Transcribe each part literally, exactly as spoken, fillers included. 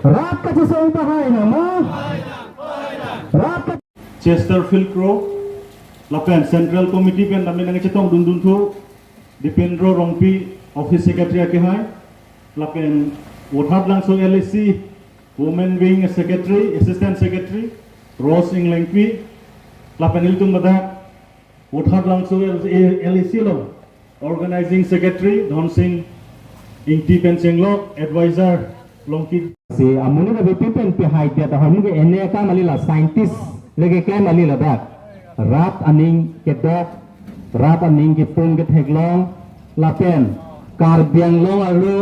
Rat kachesong pahai nama. Rat ka- Chesterfield Kro, lapen Central Committee pen tame nangchetongdun dunthu Dipendro Rongpi, Office Secretary akehai, lapen Vothatlangso L A C Women Wing Secretary, Assistant Secretary Rose Englengpi, lapen ilitum ladak Vothatlangso L A C along Organizing Secretary Dhonsing Ingti pen chenglok, Advisor Longki. Si amonit abepi pen pehai dia tahai muke ene akam kali, la scientist lake klem kali ladak. Rat aning kedok, rat aning kepung ketheklong, lapen Karbi Anglong arlo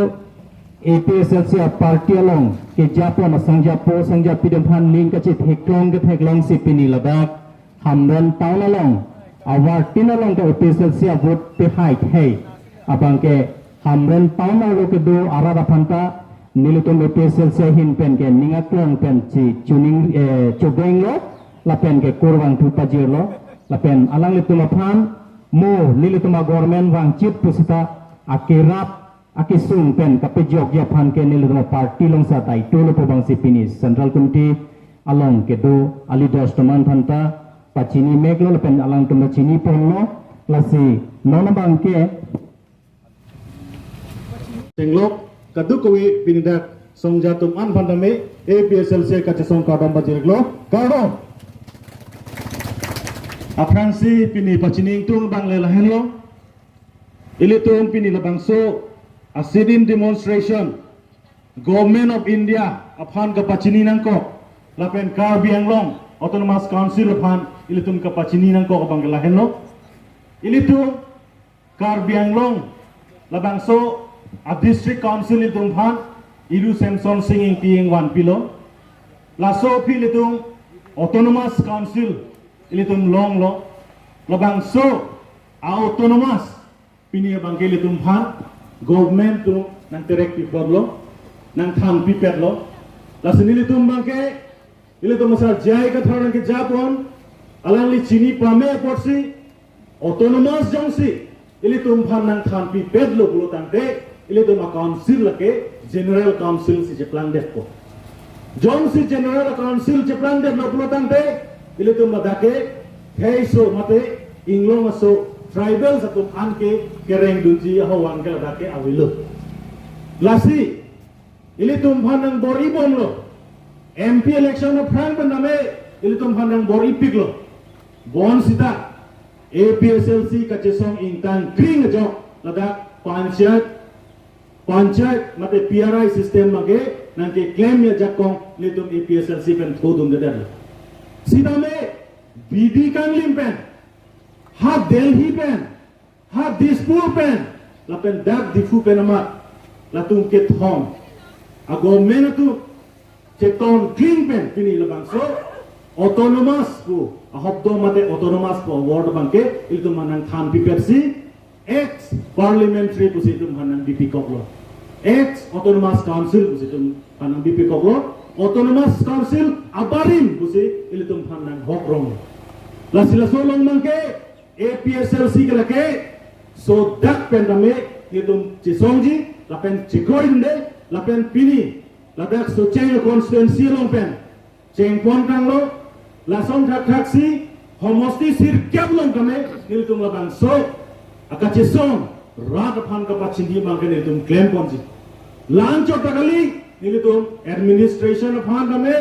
A P H L C a-party along kejapon asangjapo sangjapi atum aphan aning kachetheklong ketheklongsi pini ladak Hamren town along, awartin along ke A P H L C a-vote pehai thei abangke Hamren town arlo kedo arat aphan ta nelitum A P H L C ahin pen ke ning aklong pen si chuning, eh, chobenglo, lapen ke kurvangthu pajirlo, lapen alanglitum aphan mo nelitum a-government vangchit pusita akerap akesung pen kapejokji aphan ke nelitum a-party alongsi daitolo pu abangsi pini Central Committee along kedo a-leaders atum aphan ta pachini meklo lapen alangtum ta chiniponlo. Lasi non abangke chenglok kadokave pini dak songja atum an aphan tame A P H L C kachesong kardom pajirlo, kardom. Aphrangsi pini pachini ingtung abang le lahenlo. Ilitum pini labangso a-sit-in demonstration Government of India aphan kapachini nangkok, lapen Karbi Anglong Autonomous Council aphan ilitum kapachini nangkok abang ke lahenlo. Ilitum Karbi Anglong labangso a-District Council ilitum aphan Iru Semson Sing Ingti ingvanpilo. Laso aphi ilitum Autonomous Council ilitum longlo. Labangso a-autonomous pini abangke ilitum aphan government atum nangterek pipetlo, nangthan pipetlo. Lasi nelitum abangke ilitum asar J I Kathar nangkejapon, alangli chini pame apotsi autonomous jongsi ilitum aphan nangthan pipetlo pulo tangte, ilitum a-council lake General Council si cheplangdetpo. Jongsi General Council cheplangdetlo pulo tangte, ilitum ladak ke theiso mate inglong aso tribals atum an ke kerengdunji ahowang ke ladak ke avelo. Lasi ilitum aphan nangbor-ibomlo. M P election aphrang pen tame ilitum aphan nangbor-ipiklo. Bonsita A P H L C kachesong ingtang kring ajok ladak panchayat, panchayat mate P R I system abangke nangkeklem ajakong nelitum A P H L C pen thodundedetlo. Sitame bidi kanglim pen, ha Delhi pen, ha Dispur pen, lapen dak Diphu pen amat, latum kethom a-government atum chetong kling pen pini labangso autonomous pu ahobdo mate autonomous pu a-word abangke ilitum aphan nangthan pipetsi ex parliamentary pusi itum aphan nangbipikoklo. Ex autonomous council pusi itum aphan nangbipikoklo. Autonomous council abarim pusi ilitum aphan nanghok rong. Lasi laso along abangke A P H L C ke lake sodak pen tame nelitum chesongji lapen chekroidunde, lapen pini ladak Socheng constituency along pen chengpon tanglo. Lason thakthak si homosti sirkep along tame nelitum labangso akachesong rat aphan kapachini abangke nelitum klemponji. La-anchot ta kali, nelitum administration aphan tame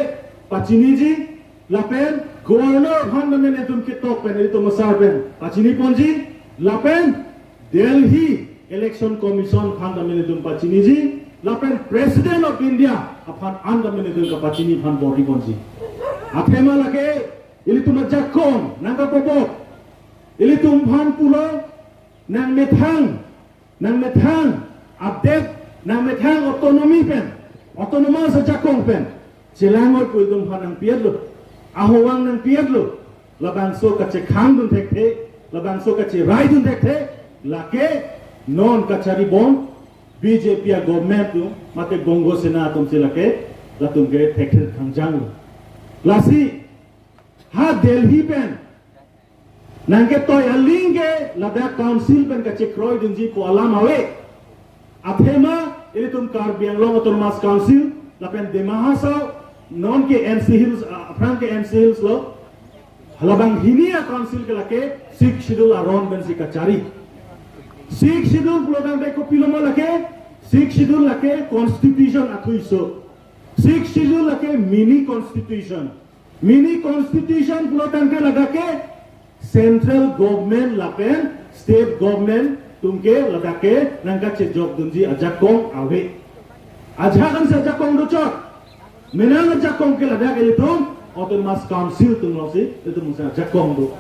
pachiniji, lapen governor aphan tame nelitum ketok pen, nelitum asar pen pachiniponji, lapen Delhi Election Commission aphan tame nelitum pachiniji, lapen President of India aphan an tame nelitum kapachini aphan bor-iponji. Athema lake ilitum ajakong nangkapobok, ilitum aphan pulo, nangmethang, nangmethang adet, nangmethang autonomy pen, autonomous ajakong pen chelang-oi pu ilitum aphan nangpi-etlo, ahowang nangpi-etlo. Labangso kachekhangdun thekthe, labangso kacheraidun thekthe, lake non kacharibom B J P a-government atum mate Gonggo Sena atumsi lake latum ke thekthe thangjanglo. Lasi ha Delhi pen nangketoi aling ke ladak council pen kachekroidunji pu alam ave. Athema ilitum Karbi Anglong Autonomous Council Lapen Dima Hasao, non ke N C Hills, ah, aphrang ke N C Hills lo. Halabang hini a-council ke lake Sixth Schedule aron pensi kachari. Sixth Schedule pulo tangte kopilo ma lake? Sixth Schedule lake constitution athuiso. Sixth Schedule lake mini constitution. Mini constitution pulo tangte ladak ke central government lapen state government atum ke ladak ke nangkachejok dunji ajakong ave. Ajahak ansi ajakong do chot. Menang ajakong ke ladak ilitum Autonomous Council atum alongsi ilitum si ajakong do.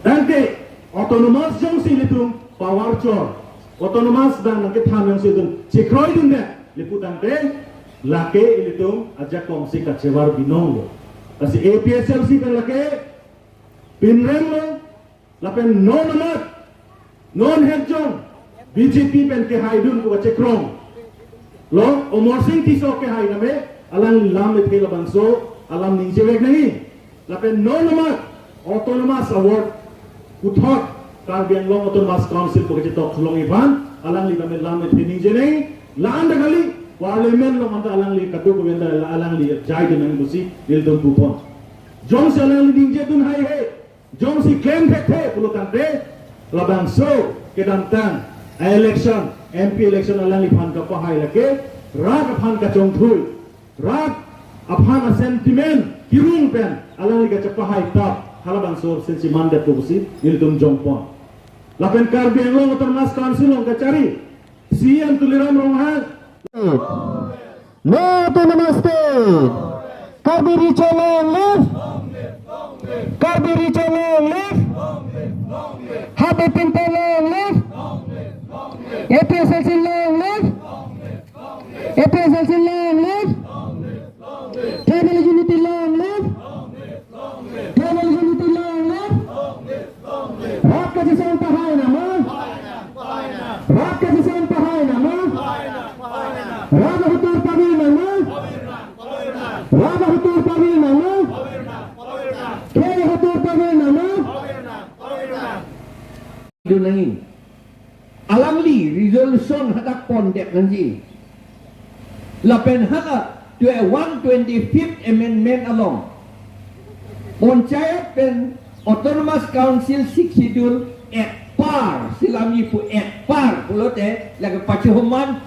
Tangte autonomous jongsi ilitum power chor, autonomous bang nangkethan jongsi ilitum chekroidunde, lapu tangte lake ilitum ajakong si kachevar binong lo. Lasi A P H L C pen lake pinreng lo, lapen non amat, non hekjong, B J P pen kehaidun pu kachekrong lo. Amarsing Tisso kehai name, alang lam le thela bangso alam ningjevek nangji. Lapen non amat autonomous award puthot Karbi Anglong Autonomous Council pu kachetok longji aphan alangli tame lam le the ningje nangji. La-an ta kali, parliament along anta alangli kadokave anta la alangli jaidun nangji pusi nelitum pupon. Jongsi alangli ningjedun haihei, jongsi klem thekthe pulo tangte, labangso kedamtang a-election, M P election alangliphan kapahai lake rat aphan kachongthui, rat aphan a-sentiment kerung pen alangli kachepahai tap, halabangso sensi mandetpo pusi nelitum jongpon. Lapen Karbi Anglong Autonomous Council along kachari C E M Tuliram Ronghang. No to Namaste. Karbi Region long live. Karbi Region long live. Habe Pinto long live. A P H L C long live. A P H L C long live. Tribal unity long live. Tribal unity long live. Rat kachesong pahai nama. Rat kachesong pahai nama. Rat ahutur pavir nama. Rat ahutur pavir nama. Khei ahutur pavir nama. Dun nangji. Alangli resolution hadak pondet nangji. Lapen hala twe-, one twenty-fifth amendment along Panchayat pen Autonomous Council Sixth Schedule at par, si lamji pu at par pulote lake pachohoman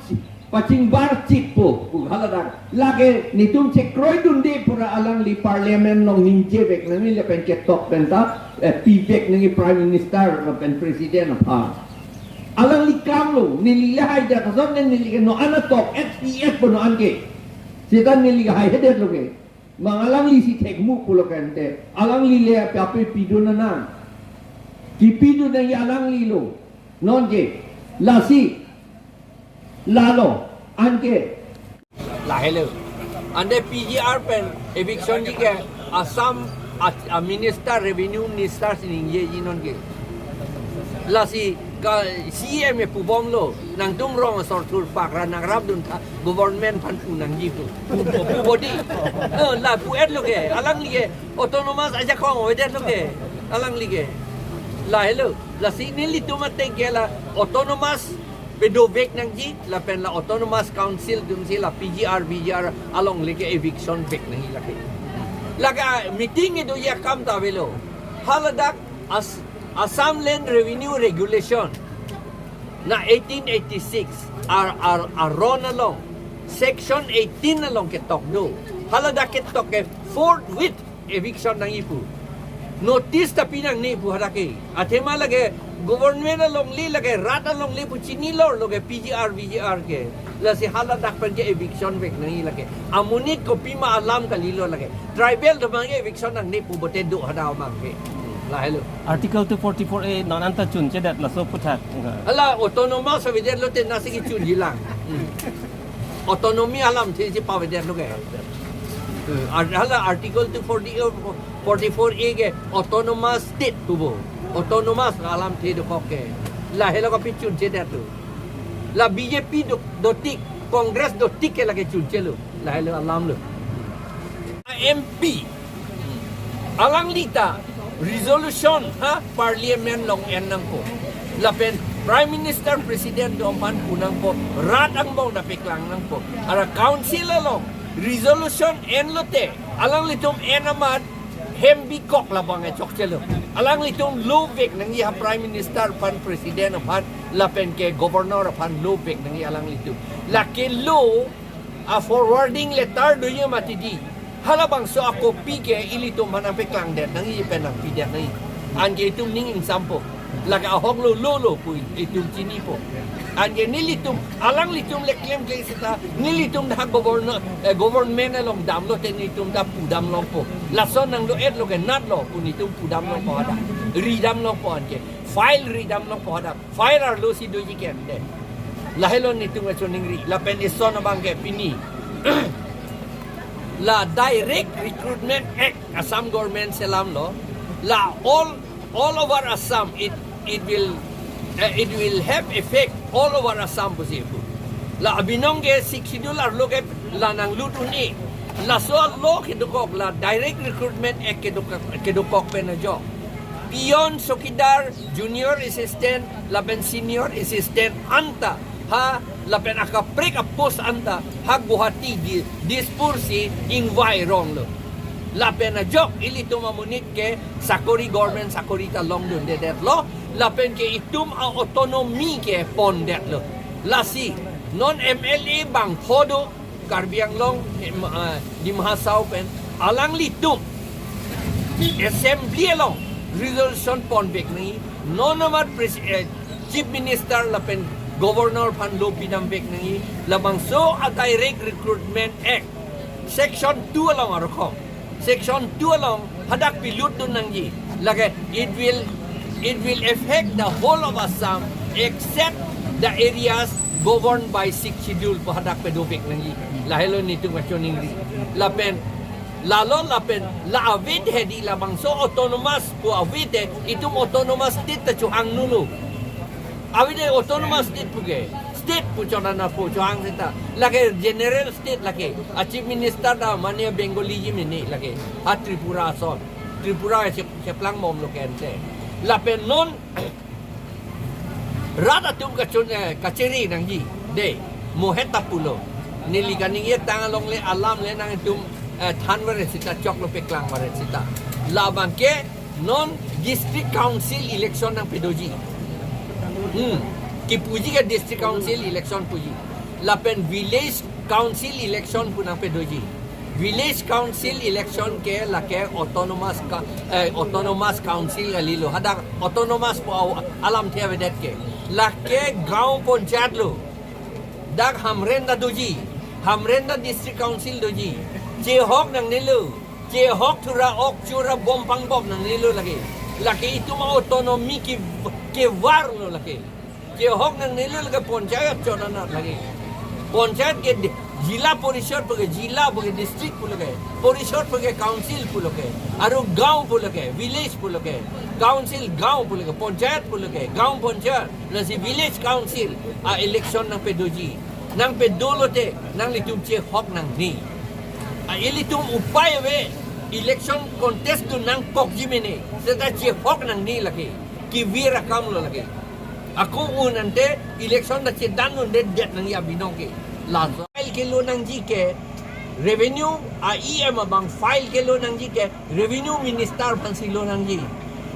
pachingbar chitpo pu haladak. Lake netum chekroidunde pu ra alangli parliament along ningjevek nangji lapen ketok penta, eh, pivek nangji Prime Minister lapen President aphan. Alangli kam lo, neli le haidet asonte neli ke non-an atok, X P F pu non-an ke. Seta neli ke haihedetlo ke. Mang alangli si thekmu pulo ke ante. Alangli le ape ape pidun nang. Kipidun nangji alangli lo. Non ke. Lasi. Lalo. Anke. Lahelo. Ante P G R pen eviction ji ke Assam a, a minister, revenue minister si ningjeji non ke. Lasi ka C E M e pubomlo, nangtum rong asor thurpak ra nangrapdun tha, government aphan pu nangji pu. Pu, pu bodi. Eh, la pu-etlo ke, alangli ke autonomous ajakong avedetlo ke, alangli ke. Lahelo, lasi nelitum ateng ke la autonomous pedovek nangji, lapen la Autonomous Council atumsi la P G R, V G R along le ke eviction vek nangji lake. Lake meeting kedoji akam ta avelo. Haladak As-, Assam Land Revenue Regulation na eighteen eighty-six ar, ar, aron along, section eighteen along ketok do. Haladak ketok ke forthwith eviction nangji pu. Notice ta pi nangne pu hadak ke. Athema lake government alongle, lake rat alongle pu chinilo, lake P G R, V G R ke. Lasi haladak pen ke eviction vek nangji lake. Amonit kopima alam kalilo lake. Tribal do abang ke eviction nangne pu bote do hadak abang ke. Lahelo. Article two forty-four A non-an ta chunchedet laso aputhak. Hala autonomous avedetlote nasi kechunji lang. Hmm. Autonomy alamthe si pavedetlo ke. Eh, ar-, hala Article two forty, forty-four A ke autonomous state pupo. Autonomous alamthe dokok ke. Lahelo kapi chunchedetlo. La B J P do, dotik, Congress dotik ke lake chunchelo. Lahelo alamlo. M P. Alangli ta resolution ha parliament along en nangpo. Lapen Prime Minister, President atum aphan pu nangpo, rat angbong ta paklang nangpo. Ara council along Resolution enlote, alanglitum en amat hem bikok labang e chokchelo. Alanglitum lo vek nangji ha Prime Minister aphan, President aphan, lapen ke Governor aphan lo vek nangji alanglitum. Lake lo a forwarding letter doji mati di. Halabangso a copy ke ilitum aphan nangpeklangdet nangji pen nangpidet nangji. Anke itum ning ingsampo. Lake ahok lo lo lo pu itum chinipo. Anke nelitum, alanglitum le klemkle seta, nelitum dak governor, eh, government along damlote nelitum dak pudam longpo. Lason nanglo-etlo ke natlo pu nelitum pudam longpo hadak. Ridam longpo anke. File ridam longpo hadak. File arlo si doji ke ante. Lahelo nelitum kachiningri. Lapen ison abang ke pini. La Direct Recruitment Act Assam Government selamlo. La all, all over Assam, it, it will, eh, it will have effect all over Assam pusi pu. La abinong ke Sixth Schedule arlo ke la nanglut un-e. Laso a-law kedokok, la Direct Recruitment Act kedokok, kedokok pen ajok. Peon, chowkidar, junior assistant, lapen senior assistant anta ha, lapen akaprek a-post anta ha Guwahati di, Dispur si ingvai ronglo. Lapen ajok ilitum amonit ke sakori, government sakori ta longdundedetlo. Lapen ke itum a-autonomy ke pondetlo. Lasi non M L A bangpho do, Karbi Anglong, em, ah, Dima Hasao pen, alanglitum assembly along resolution ponvek nangji, non amat pres-, eh, Chief Minister lapen Governor aphan lo pidamvek nangji, labangso a Direct Recruitment Act, Section two along arokom. Section two along hadak pilutdun nangji. Lake it will, it will affect the whole of Assam except the areas governed by Sixth Schedule pu hadak pedovek nangji. Lahelo nelitum kachiningri. Lapen, lalo lapen, la avedethe di labangso autonomous pu avedethe, itum autonomous state ta chohangno lo. Avedethe autonomous state puke. State pu chonana pu chohang seta. Lake general state lake. A Chief Minister ta mane Bengali ji mene lake. Ha Tripura ason. Tripura che-, cheplang bomlo ke ante. Lapen non rat atum kachun, eh, kachiri nangji. De, mohet ta pulo. Neli kaningje tang along le alam le nangtum, eh, than varet seta choklo, peklang varet seta. Labang ke non District Council election nangpedoji. Hmm. Kipuji ke District Council election puji. Lapen Village Council election pu nangpedoji. Village Council election ke lake autonomous ka-, eh, autonomous council kalilo. Hadak autonomous pu au-, alamthe avedet ke. Lake gaon panchayat lo. Dak Hamren ta doji. Hamren ta District Council doji. Chehok nangnelo. Chehok thura ok chura bom pangbop nangnelo lake. Lake itum autonomy ke, kevarlo lake. Chehok nangnelo lake panchayat chonana lake. Panchayat ke di-, jila porishad puke, jila puke, district pulo ke, porishad puke, council pulo ke, aru gaon pulo ke, village pulo ke, council gaon pulo ke, panchayat pulo ke, gaon panchayat, lasi village council a-election nangpedoji. Nangpedolote nanglitum chehok nangne. A ilitum upai ave, election contest dun nangkokji mene. Seta chehok nangne lake. Kevir akamlo lake. Ako un ante election ta chedandundedet nangji abinong ke. Laso file kelo nangji ke, revenue a E M abang file kelo nangji ke, Revenue Minister aphansi lo nangji.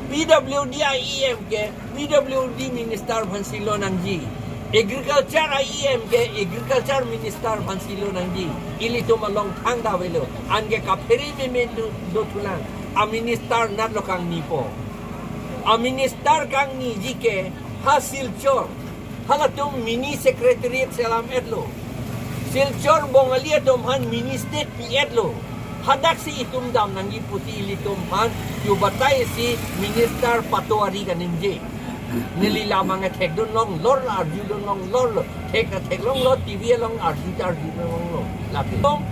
P W D a E M ke P W D Minister aphansi lo nangji. Agriculture a E M ke Agriculture Minister aphansi lo nangji. Ilitum along thangta avelo. Anke kaphere meme do, dothulang. A minister natlo kangnipo. A minister kangniji ke ha Silchar. Halatum mini secretariat selam-etlo. Silchar Bongali atum aphan mini state pi-etlo. Hadaksi itum dam nangji pusi ilitum aphan yo batai si Minister Patoari kaningje. Neli labang thekdun longlor, arjudun longlor lo. Thek ta theklonglo, T V along arju ta arjudun longlo. Latum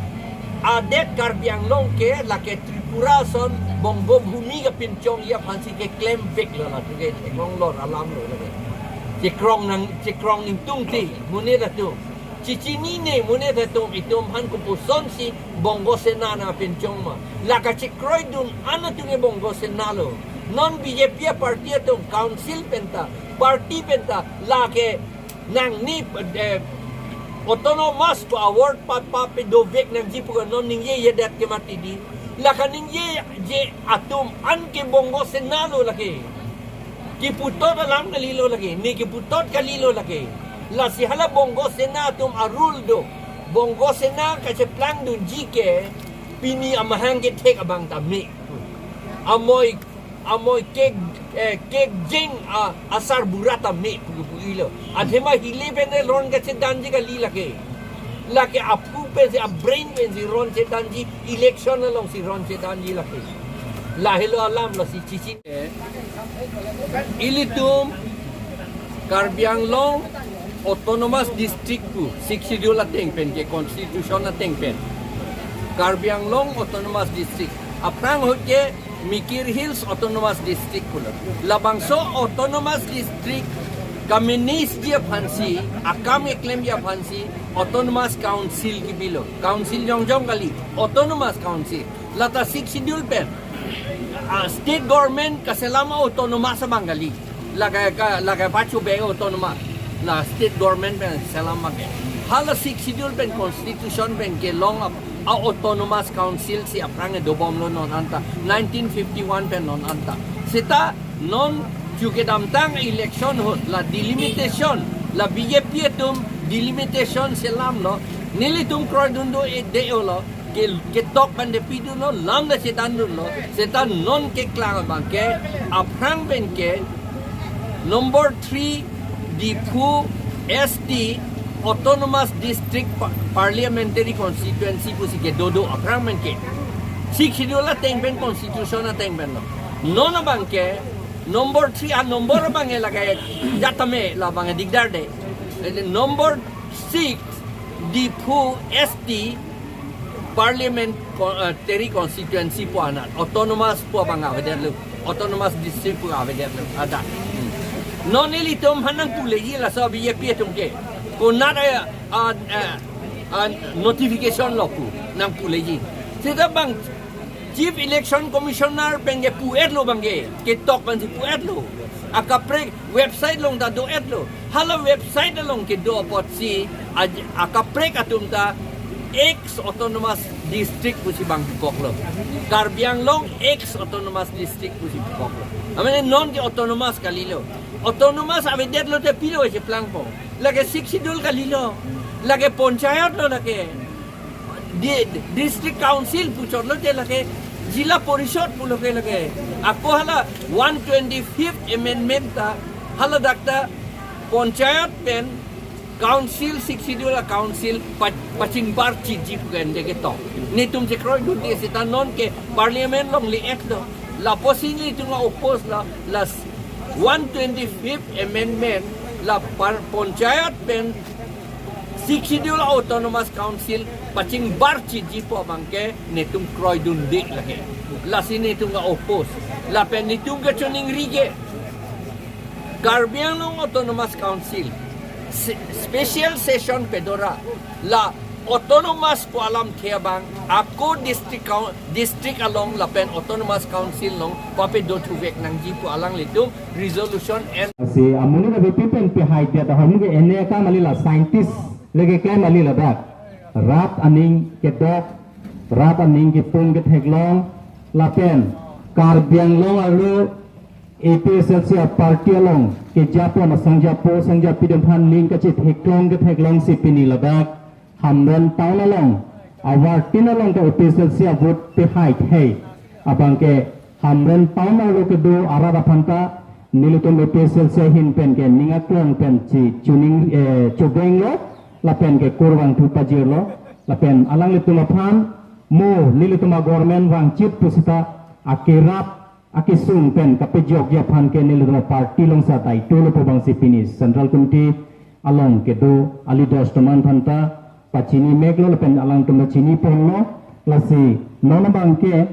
adet Karbi Anglong ke lake Tripura ason Bongo Bhumi kapinchongji aphansi keklemveklo, latum ke theklonglor alamlo lake. Chekrong nang, chekrong ingtungte monit atum. Chechinine monit atum, itum aphan kopusonsi Bongo Sena nangpinchong ma. La kachekroidun an atum ke Bongo Sena lo. Non B J P a party atum council penta, party penta, lake nangni, eh, Autonomous ko award pa, pa, pape dovek nangji pu non ningjejedet ke mati di. La kaningjeje atum an ke Bongo Sena lo lake. Keputot alam kalilo lake, ne keputot kalilo lake. Lasi hala Bongo Sena atum a-rule do. Bongo Sena kacheplangdunji ke pini amahang kethek abang ta me. Amoi, amoi kek, eh, kekjeng a, asarbura ta me pu pu-ilo. Athema hile pen ron kachedanji kali lake. Lake aphu pensi, a-brain pensi ron chedanji, election alongsi ron chedanji lake. Lahelo alam lasi chichin. Ilitum Karbi Anglong Autonomous District pu Sixth Schedule ateng pen ke, Constitution ateng pen Karbi Anglong Autonomous District, aphrang ahut ke Mikir Hills Autonomous District pulo. Labangso Autonomous District ka-manage ji aphansi, akam keklemji aphansi Autonomous Council kebilo. Council jongjong kali, Autonomous Council. Lata Sixth Schedule pen, ah, state government kaselam autonomous abang kali. Lake ka, lake pachu be autonomous. La state government pen selam abang ke. Hala Sixth Schedule pen, Constitution pen kelong ap-, a-Autonomous Council si aphrang dobomlo non anta. Nineteen fifty-one pen non anta. Seta non chu kedamtang election ahut la delimitation, la B J P atum delimitation selamlo, nelitum kroidun do-e de-olo, ke, ketok pen de pidunlo, lam de chetandunlo, seta non keklang abang ke, aphrang pen ke, number three, Diphu S T Autonomous District Pa-, Parliamentary Constituency pusi kedo do aphrang pen ke. Sixth Schedule ateng pen, Constitution ateng pen lo. Non abang ke, number three, a-number abang ke lake jatame, labang ke digdar de. Number six, Diphu S T Parliament Co-, eh, Teri Constituency pu anat, Autonomous pu abang avedetlo, Autonomous District pu avedetlo, ada. Hmm. Non ilitum aphan nangpuleji laso B J P atum ke. Konat, eh, ah, eh, ah, notification lo pu nangpuleji. Seta bang Chief Election Commissioner pen ke pu-etlo abang ke, ketok pensi pu-etlo. Akaprek website along ta do-etlo. Hala website along kedo apotsi aj-, akaprek atum ta ex autonomous district pusi bang pukoklo. Karbi Anglong ex autonomous district pusi pukoklo. Amene non ke autonomous kalilo. Autonomous avedetlo te pilo cheplangpo. Lake Sixth Schedule kalilo. Lake panchayat lo lake. Di-, District Council puchotlo te lake, Zilla Parishad pulo ke lake. Ako hala one twenty-fifth Amendment ta, hala dak ta panchayat pen Council, Sixth Schedule a-Council pa-, pachingbar chiji pu ke ende ketok. Netum chekroidunde seta non ke Parliament along le-etlo. Lapusi netum a-oppose lo, la one twenty-fifth Amendment la par-, panchayat pen Sixth Schedule Autonomous Council pachingbar chiji pu abang ke netum kroidunde lake. Lasi netum a-oppose. Lapen netum kachiningri ke Karbi Anglong Autonomous Council se-, special session pedo ra la autonomous pu alamthe abang ako district coun-, district along lapen Autonomous Council along pape dothuvek nangji pu alanglitum resolution and Lasi amonit abepi pen pehaidet ahormu ke ene akam kali, la scientist le keklem kali ladak. Rat aning kedok, rat aning kepung ketheklong, lapen Karbi Anglong arlo A P H L C a-party along kejapo ma sangjapo sangjapi atum aphan ning kachetheklong ketheklongsi pini ladak Hamren town along, awartin along ke A P H L C a-vote pehai thei abang ke Hamren town arlo kedo arat aphan ta nelitum A P H L C ahin pen ke ning aklong pensi chuning, eh, chobenglo, lapen ke kurvangthu pajirlo, lapen alanglitum aphan mo nelitum a-government vangchit pusita akerap akesung pen kapejokji aphan ke nelitum a-party alongsi daitolo pu abangsi pini Central Committee along kedo a-leaders atum aphan ta pachini meklo lapen alangtum ta chiniponlo. Lasi non abang ke